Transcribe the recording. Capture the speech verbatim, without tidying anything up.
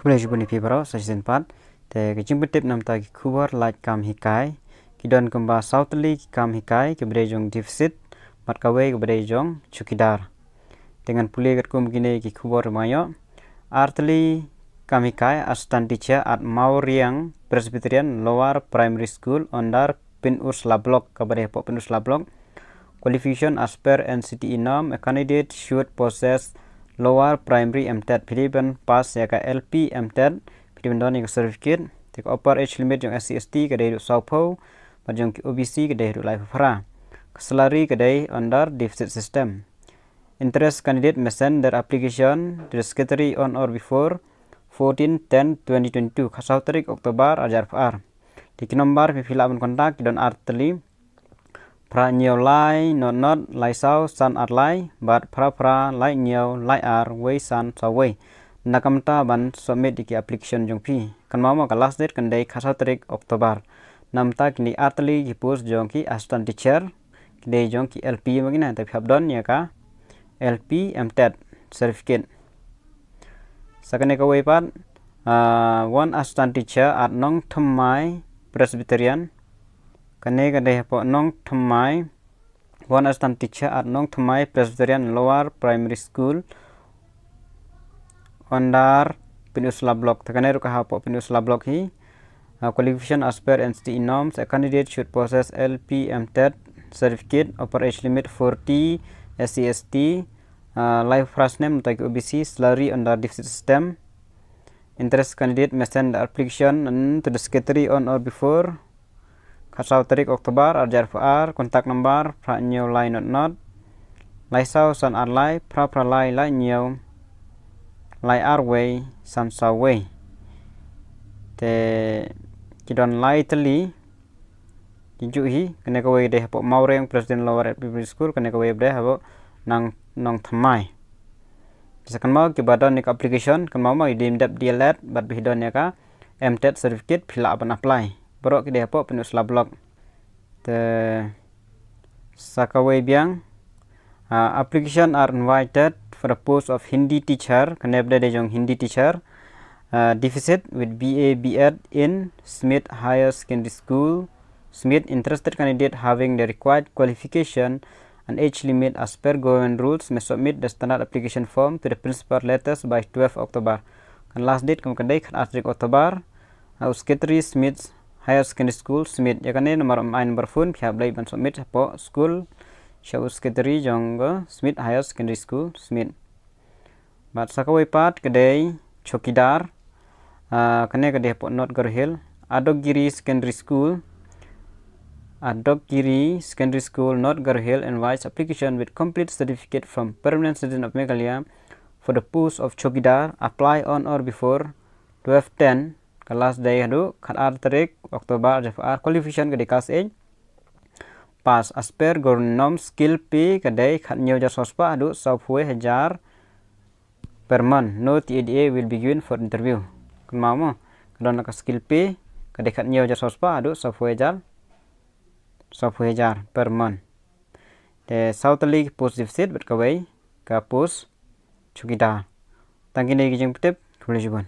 Khublei shibun ïa phi baroh sa shisien pat. Te ka jingpyntip namar ki khubor lait kam hikai. Ki don kumba saw tylli ki kam hikai, kaba dei jong deficit bad kawei kaba dei jong chowkidar. Te ngan pule katkum kine ki khubor ba nga ïoh. Ar tylli kam hikai, assistant teacher at Mawriang Presbyterian Lower Primary School under Pynursla Block, kaba dei hapoh Pynursla Block. Qualification as per N C T E norm, a candidate should possess lower primary M TET. Phi dei ban pass ïa ka L P M TET, phi dei ban don ïa ka certificate. Te ka upper age limit jong S C S T ka dei haduh sawphew, bad jong ki O B C ka dei haduh laiphew phra. Ka salary ka dei under deficit system. Interested candidate may send their application to the secretary on or before fourteen ten twenty twenty-two, khatsaw tarik October arhajar arphew ar. Te ki number phi lah ban contact ki don ar tylli: phra hynñiew lai not not lai saw san ar lai, bad phra phra lai hynñiew lai ar wei san saw wei. Na ka bynta ban submit ïa ki application jong phi. Kynmaw mo, ka last date kan dei khatsaw tarik October. Namar kine ar tylli ki post jong ki assistant teacher, ki dei jong ki L P ma kine, te phi hap don ïa ka L P M TET certificate. Sa kane kawei pat, ah, one assistant teacher at Nongthymmai Presbyterian. Kane ka dei hapoh Nongthymmai, one assistant teacher at Nongthymmai Presbyterian Lower Primary School under Pynursla Block. Te kane ruh ka hapoh Pynursla Block hi. Uh, qualification as per N C T E norms, a candidate should possess L P M TET certificate, upper age limit forty, S C S T, uh, laiphew phra snem, na bynta ki O B C, salary under deficit system. Interested candidate may send the application to the secretary on or before khatsaw tarik October arhajar arphew ar. Contact number: phra hynñiew lai not not lai saw san ar lai, phra phra lai lai hynñiew lai ar wei san saw wei. Te ki don lai tylli ki juh hi. Kane kawei dei hapoh Mawriang Presbyterian Lower Primary School, kane kawei dei hapoh Nong, Nongthymmai. Sa kynmaw, kiba don ïa ka application, kynmaw mo, ïa dim dep D L Ed bad phi don ïa ka M TET certificate, phi lah ban apply. Baroh ki dei hapoh Pynursla Block. Te sa kawei biang, uh, application are invited for the post of Hindi teacher, kane ba dei jong Hindi teacher, uh, deficit with B A B Ed in Smith Higher Secondary School, Smith. Interested candidate having the required qualification and age limit as per government rules may submit the standard application form to the principal latest by twelve October. Kan last date kan dei khatar tarik October. Ha u Secretary, Smith Higher Secondary School, Smith. Ïa kane namar ym ai number phone, phi hap leit ban submit hapoh school sha u Secretary jong ka Smith Higher Secondary School, Smith. Bad sa kawei pat ka dei chowkidar. Ah, kane ka dei hapoh North Garo Hills, Adokgiri Secondary School. Adokgiri Secondary School, North Garo Hills invites application with complete certificate from Permanent Citizen of Meghalaya for the post of chowkidar. Apply on or before twelve ten, ka last day haduh khatar tarik October arhajar arphew ar. Qualification ka dei Class eight pass. As per government norm, skill pay ka dei khathynñiew hajar saw spah haduh sawphew hajar per month. No T A D A will be given for interview. Kynmaw mo, ka don la ka skill pay, ka dei khathynñiew hajar saw spah haduh sawphew hajar, sawphew hajar per month. Te saw tylli ki post deficit bad kawei ka post chowkidar. Tang kine ki jingpyntip, khublei shibun.